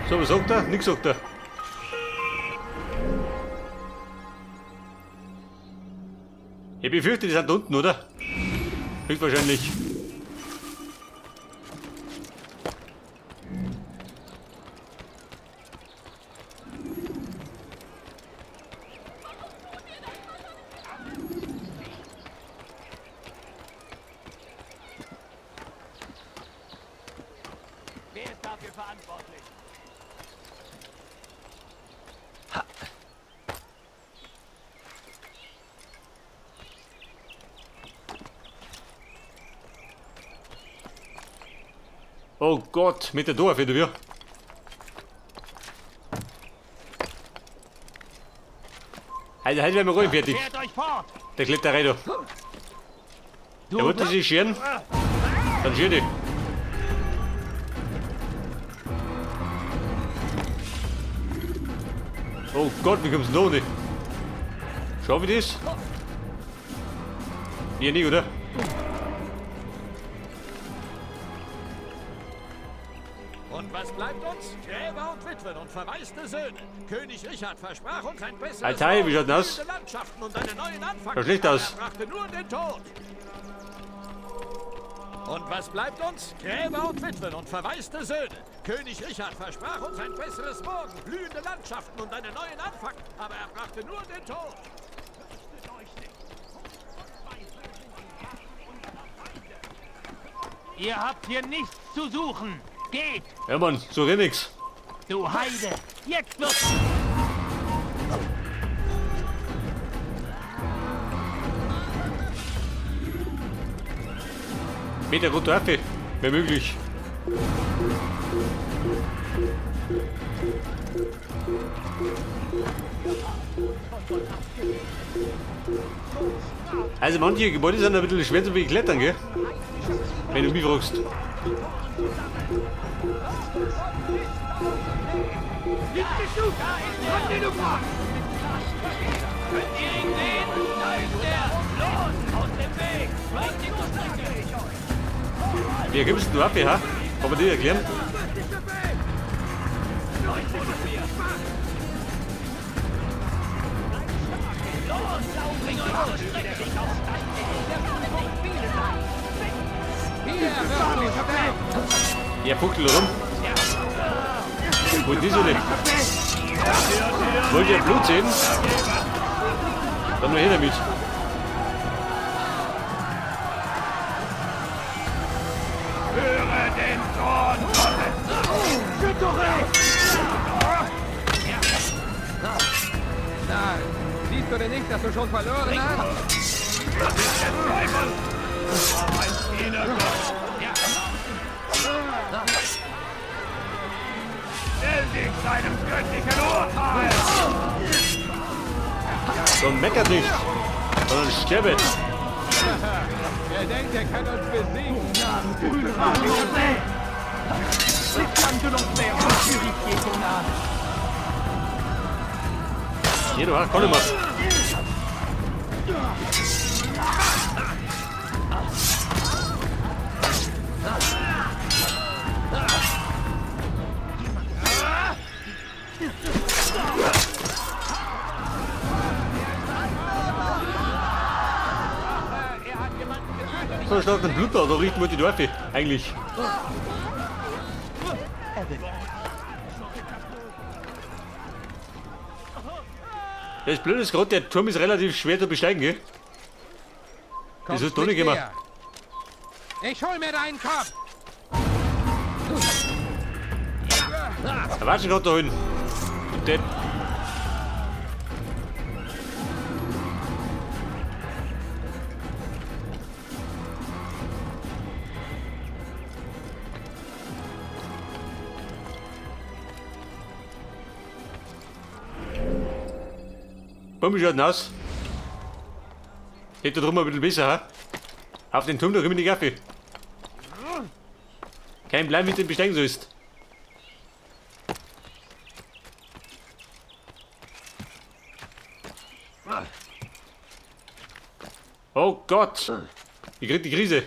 So, was sagt er? Nix sagt er. Ich befürchte, die sind da unten, oder? Höchstwahrscheinlich. Wer ist dafür verantwortlich? Oh Gott, mit der Dorf, du wir. Also, heute werden wir ruhig fertig. Wehrt euch fort! Der Kletterei da. Du Er wollte sich scheren. Dann scher dich. Oh Gott, wie kommst du denn da nicht? Schau, wie das? Hier nicht, oder? Und was bleibt uns? Gräber und Witwen und verwaiste Söhne. König Richard versprach uns ein besseres Alter, wie schaut denn aus? blühende Landschaften und einen neuen Anfang. Schaut schlecht Aber aus. Er brachte nur den Tod. Und was bleibt uns? Gräber und Witwen und verwaiste Söhne. König Richard versprach uns ein besseres Morgen, blühende Landschaften und einen neuen Anfang. Aber er brachte nur den Tod. Fürchtet euch nicht! Ihr habt hier nichts zu suchen! Geht! Ja, Mann, so renn nix. Du Heide! Jetzt wird... Meter gut Dorf, wäre möglich. Also manche Gebäude sind ein bisschen schwer zu beklettern, gell? Wenn du mich fragst. Könnt ihr ihn sehen? Da ist er! Los! Aus dem Weg! Bringt ihn zur Strecke! Wer gibt's denn Waffe, ha? Kann man dir erklären? Los! Bring euch zur Strecke! Ja, fuchtelt rum. Wo ist diese denn? Wollt ihr Blut sehen? Dann nur her damit. Höre den Zorn Gottes! Na, siehst du denn nicht, dass du schon verloren hast? Das ist der Teufel! Ein Diener Gott! Stell dich seinem göttlichen Urteil! So meckert nicht, sondern sterbet. Wer denkt, er kann uns besiegen? Hier, du, ha, komm mal. So stark ein Blut da, da riecht man die Dorfe, eigentlich. Das Blöde ist gerade, der Turm ist relativ schwer zu besteigen, gell? Das ist doch nicht immer. näher. Ich hol mir deinen Kopf! Da warte gerade da hin. Und der. Bumm, wie schaut denn aus? Geht da drum ein bisschen besser, ha? Auf den Turm, da kommen die Kaffee. Kein Plan, wie du den besteigen sollst. Oh Gott! Ich krieg die Krise.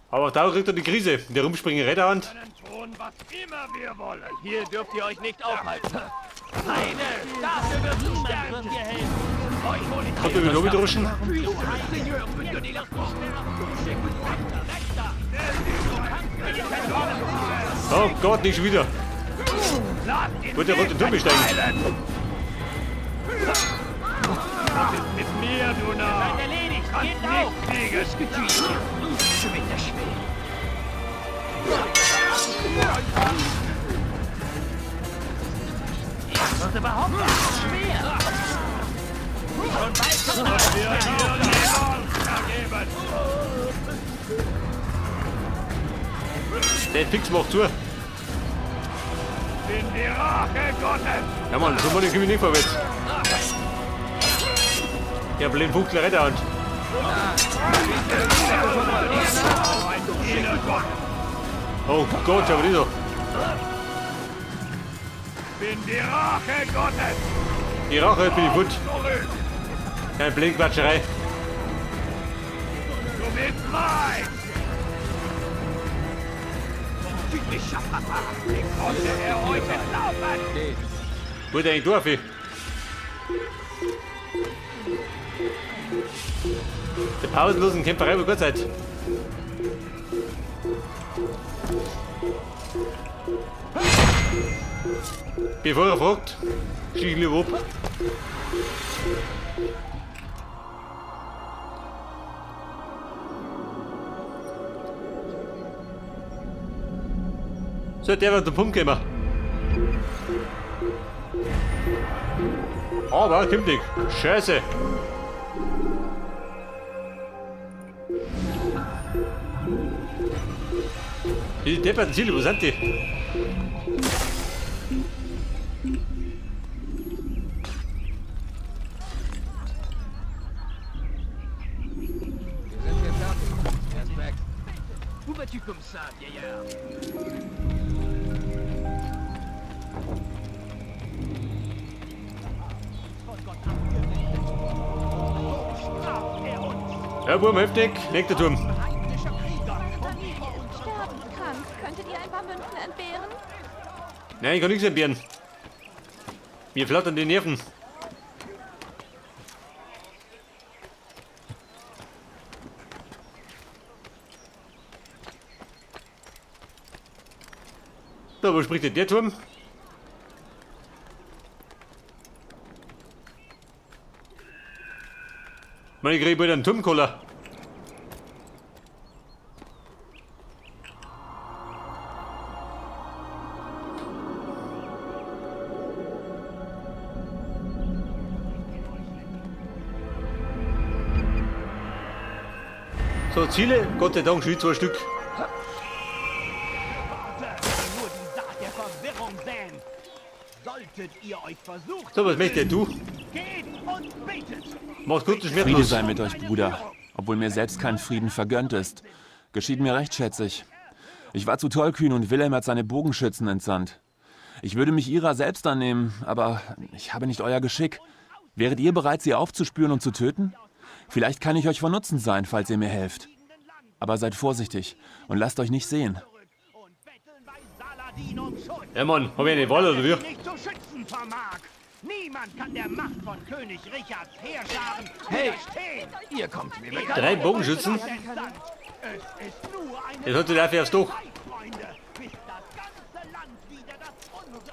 Aber da kriegt er die Krise. Der Rumspringerei der Hand. Tun, was immer wir wollen. Hier dürft ihr euch nicht aufhalten. Heide, dafür wirst du sterben. Dir helfen. Euch hol ich Kommt er mit oben droschen? Oh Gott, nicht schon wieder. Wollte der rote Turm besteigen? Was ist mit mir, du Narr? Seid erledigt. Geht auf. Das wird überhaupt nicht schwer. Schon bald kommt Der Fix macht zu. Bin die Rache Gottes. Ja Mann, so komme ich nicht vorwärts. Ich hab den Fuchtler der Hand. Oh Gott, schau mal so. Bin die Rache Gottes. Die Rache, bin ich fort. Keine Blindquatscherei. Du bist mein. Wie konnte er euch entlaufen? Wollte eigentlich durch, Der pausenlosen Kämpferei wird gut sein. Bevor er fragt, schieß ich lieber ab. So, der wird zum Pump kommen. Aber kommt nicht. Scheiße. Die depperten Ziele, wo sind die? Wir sind hier fertig. Er ist weg. Où vas-tu comme ça, vieillard? Ja, Burm, heftig. Nächster Turm. Sterbenskrank. Könntet ihr ein paar Münzen entbehren? Nein, ich kann nichts entbehren. Mir flattern die Nerven. So, wo spricht denn der Turm? Meine, ich krieg bald einen Turmkoller. So, Ziele, Gott sei Dank, schon zwei Stück. Nur die Saat der Verwirrung säen. Solltet ihr euch versucht, So, was möchtest du? geht und betet. Mach's gut und Friede schmerzlos. sei mit euch, Bruder. Obwohl mir selbst kein Frieden vergönnt ist. Geschieht mir recht, schätze ich. Ich war zu tollkühn und Wilhelm hat seine Bogenschützen entsandt. Ich würde mich ihrer selbst annehmen, aber ich habe nicht euer Geschick. Wäret ihr bereit, sie aufzuspüren und zu töten? Vielleicht kann ich euch von Nutzen sein, falls ihr mir helft. Aber seid vorsichtig und lasst euch nicht sehen. Ja, Mann, hab ich eine Wahl oder wie? Nicht zu schützen vermag. Niemand kann der Macht von König Richards Heerscharen widerstehen. Ihr kommt mir bekannt. 3 Bogenschützen? Es ist nur eine Das hat der aufs Dach. Zeit, Freunde, bis das ganze Land wieder das unsere ist.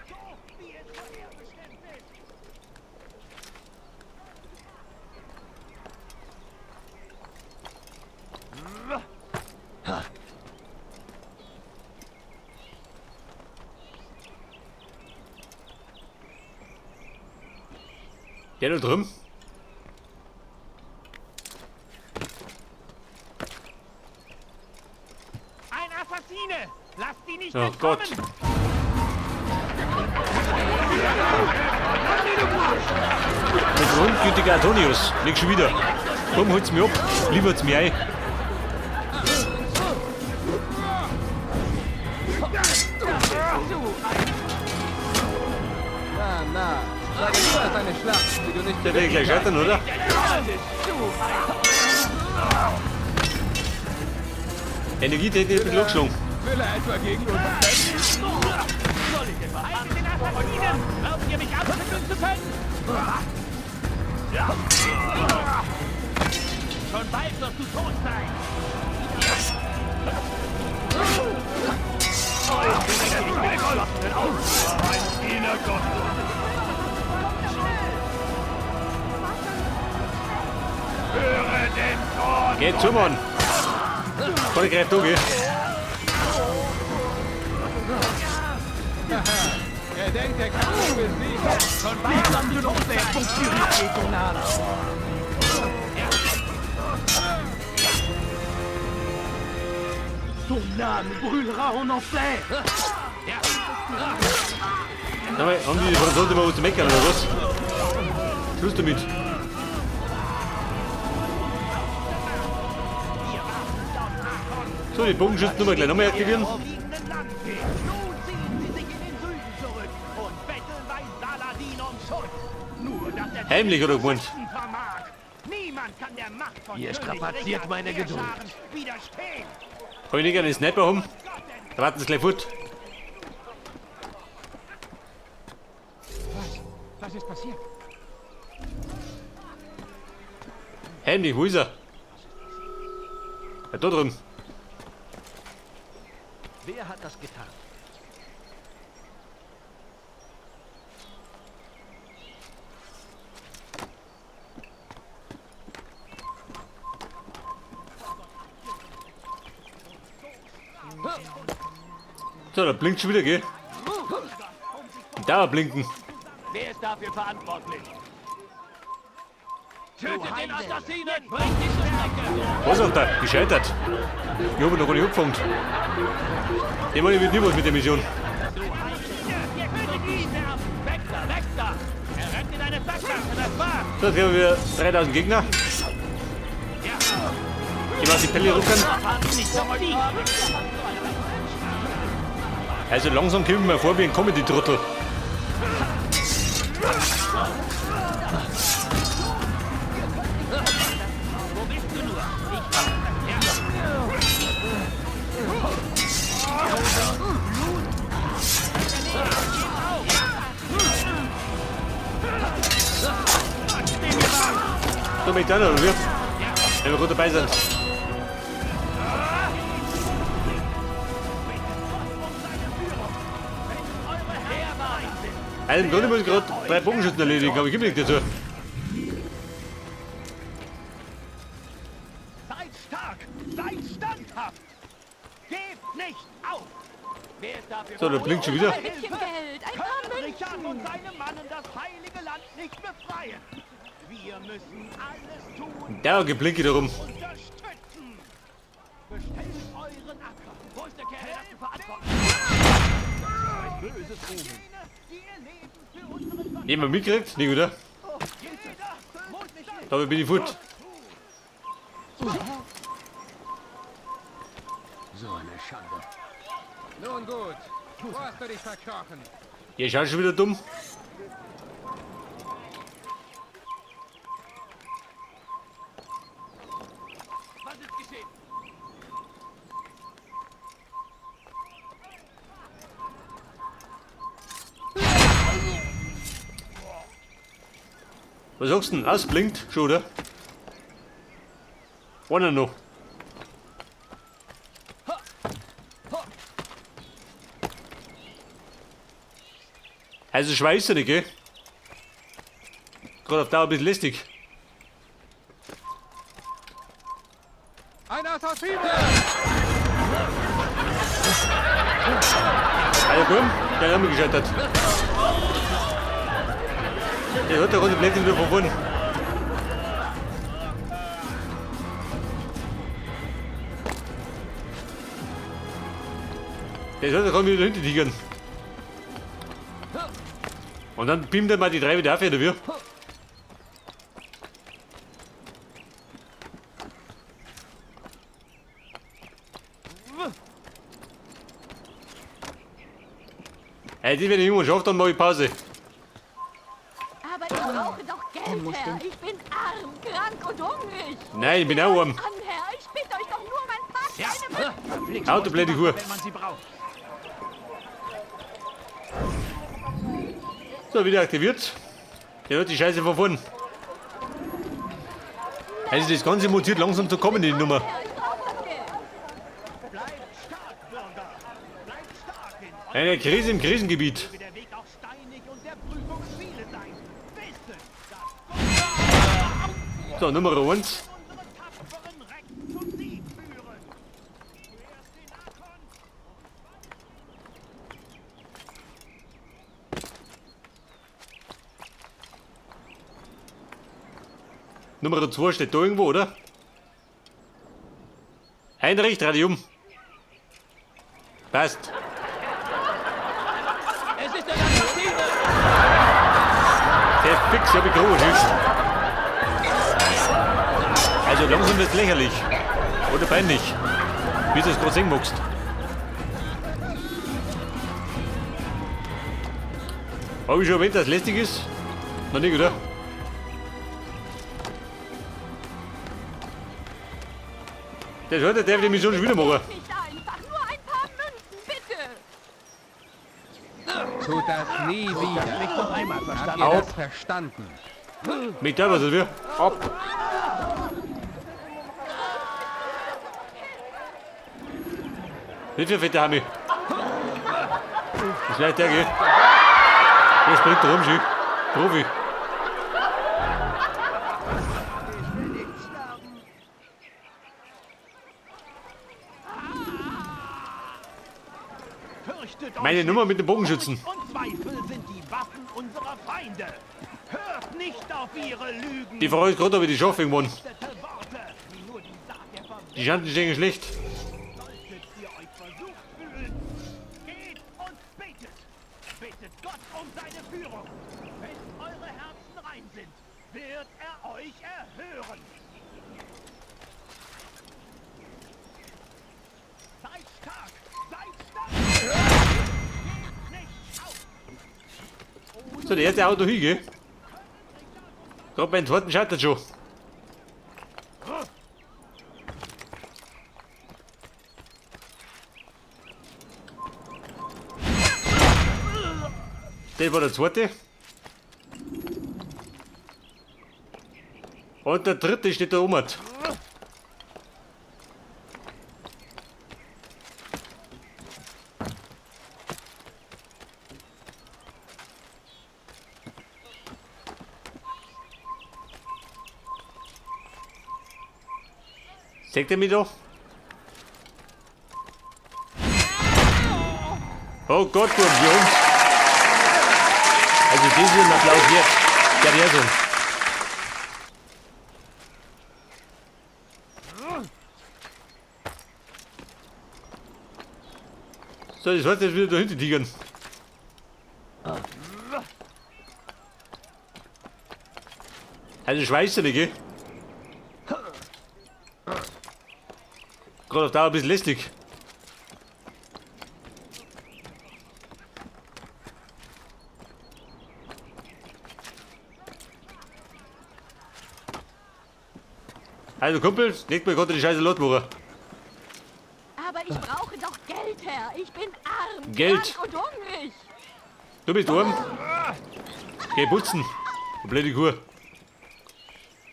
So wie es vorherbestimmt ist. Der da drüben? Ein Assassine! Lasst ihn nicht Oh entkommen! Gott. Der grundgütige Antonius, nicht schon wieder. Komm, holt's mich ab, liefert's mir ein. Na, na. Sag niemals eine Schlacht, die du nicht Der will gleich scheitern, oder? Energietechnik ist ein bisschen angeschlagen. Will er etwa gegen uns kämpfen? Soll ich etwa haltet den Assassinen! Glaubt ihr, mich abschütteln zu können? Schon bald wirst du tot sein! Geht zu, Mann. Voll greift an, gell? Er denkt, er kann uns besiegen. Schon bald wirst du tot sein! Ton âme brûlera en enfer! Sag mal, haben die Franzosen immer was zu meckern, oder was? Schluss damit. So, die Bogenschützen tun wir gleich nochmal aktivieren. Nun ziehen sie sich in den Süden zurück und betteln bei Saladin um Schutz. Nur, dass er Heimlich, oder gemeint? vermag. Niemand kann der Macht von Ihr König strapaziert Richards meine Geduld. Heerscharen widerstehen. Kann ich nicht einen Sniper haben? Da warten sie gleich fort. Was ist passiert? Heimlich, wo ist er? Ja, da drüben. Wer hat das getan? So, da blinkt schon wieder, gell? Da blinken. Wer ist dafür verantwortlich? Tötet den Assassinen! Bringt ihn zur Strecke! Was sagt er? Gescheitert. Ich hab ihn noch gar nicht angefangen. Ich meine, ich will nie was mit der Mission. Du Heide! Tötet ihn! Weg da, weg da! Er rennt in eine Sackgasse, das war's! So, jetzt haben wir 3000 Gegner. Ich mach die Pelle rücken. Also langsam kommen wir vor wie ein Comedy-Trottel. Wo bist du nur? So, mit einer, oder wie? Wenn wir gut dabei sind. Also im Grunde muss ich gerade 3 Bogenschützen erledigen, aber ich gebe nicht dazu. Seid stark! Seid standhaft! Gebt nicht auf! Wer ist dafür So, da blinkt schon wieder. Ein bisschen Geld, ein paar Können Richard Münzen. und seine Mannen das heilige Land nicht befreien? Wir müssen alles tun, Da geblinke da rum. unterstützen! Bestellt euren Acker! Wo ist der Kerl, der dafür verantwortlich ist? Böses Omen. Die ihr Leben für unseren Gott Jemand mitkriegt? Nicht, oder? Jeder Da bin ich fort. So eine Schande. Nun gut. Wo hast du dich verkrochen? Ja, schau schon wieder dumm. Was ist geschehen? Was sagst du denn? Das blinkt schon, oder? Einer noch. Also schweißt er nicht, gell? Gerade auf Dauer ein bisschen lästig. Ein Assassine! Also komm, der haben wir gescheitert. Der hat der rote Blätter wieder von vorn. Der sollte kommen wieder hinter tigern. Und dann beamt er mal die drei wieder auf, oder wie? Hey, die, wenn ich irgendwann schaffe, dann mache ich Pause. Aber ich brauche doch Geld, Herr. Ich bin arm, krank und hungrig. Nein, ich bin auch arm. An, Herr. Ich bitte euch doch nur um ein paar kleine Münzen. Auto, blöde Kuh. Wenn man sie braucht. So, wieder aktiviert. Der wird die Scheiße von vorn. Also das Ganze mutiert langsam zu kommen, die Nummer. Herr, ich brauche das Geld. Bleibt stark, Bürger. Bleibt stark in Eine Krise im Krisengebiet. Möge der Weg auch steinig und der Prüfung viele sein. Wisset, dass So, Nummer 1. unsere tapferen Recken zum Sieg führen. Zuerst den Akkon. Nummer 2 steht da irgendwo, oder? Heinrich, dreh dich um. Passt. Es ist eine Maschine! Der fix, hab ich groß. Also langsam wird's lächerlich. Oder peinlich. Wie du es gerade sehen magst. Hab ich schon erwähnt, dass es lästig ist? Noch nicht, oder? Der sollte, der darf die Mission schon wieder machen. Nicht einfach, nur ein paar Münzen, bitte. Tut das nie wieder. Nicht noch einmal verstanden. Habt ihr Auf. das verstanden? Mit der, was wir? Ab. Wie viel Fette haben wir? Das ist leicht der, gell? Der springt da rum, schön. Profi. Fürchtet euch Meine Nummer nicht. mit dem Bogenschützen. Furcht und Zweifel sind die Waffen unserer Feinde. Hört nicht auf ihre Lügen. Die Frage ist gerade, ob ich die schaffe irgendwann. Worte, die nur die Saat der Verwirrung. Die Schanden stehen schlecht. Solltet ihr euch versucht fühlen, geht und betet. Bittet Gott um seine Führung. Wenn eure Herzen rein sind, wird er euch erhören. Seid stark, seid stark. Gebt nicht auf. So, der erste Auto hin, gell? Gerade beim zweiten scheitert schon. Das war der zweite. Und der dritte steht da oben. Seht ihr mich da? Oh Gott, du Jungs. Also das ist ein Applaus wert. Der wäre so. So, das heißt jetzt wieder dahinter tigern. Also schweißt du nicht, gell? Gerade auf Dauer ein bisschen lästig. Also Kumpel, legt mir gerade die scheiße Lotwoche. Aber ich brauche doch Geld, Herr. Ich bin arm, Geld. krank und hungrig. Du bist arm. Geh putzen. Du blöde Kuh.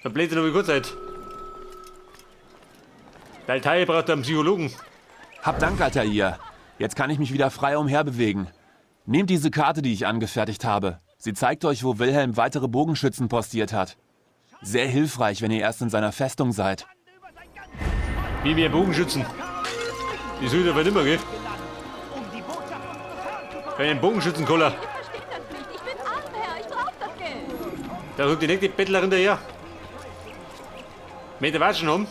Dann bläht noch wie kurz seid. Dein Teil braucht einen Psychologen. Hab Dank, Altair. Jetzt kann ich mich wieder frei umherbewegen. Nehmt diese Karte, die ich angefertigt habe. Sie zeigt euch, wo Wilhelm weitere Bogenschützen postiert hat. Sehr hilfreich, wenn ihr erst in seiner Festung seid. Wie wir Bogenschützen. Die sucht aber nimmer, gell? Einen Bogenschützenkoller. Ich verstehe das nicht. Ich bin arm, Herr. Ich brauche das Geld. Da rückt die nächste Bettlerin daher. Mit der Watschen um.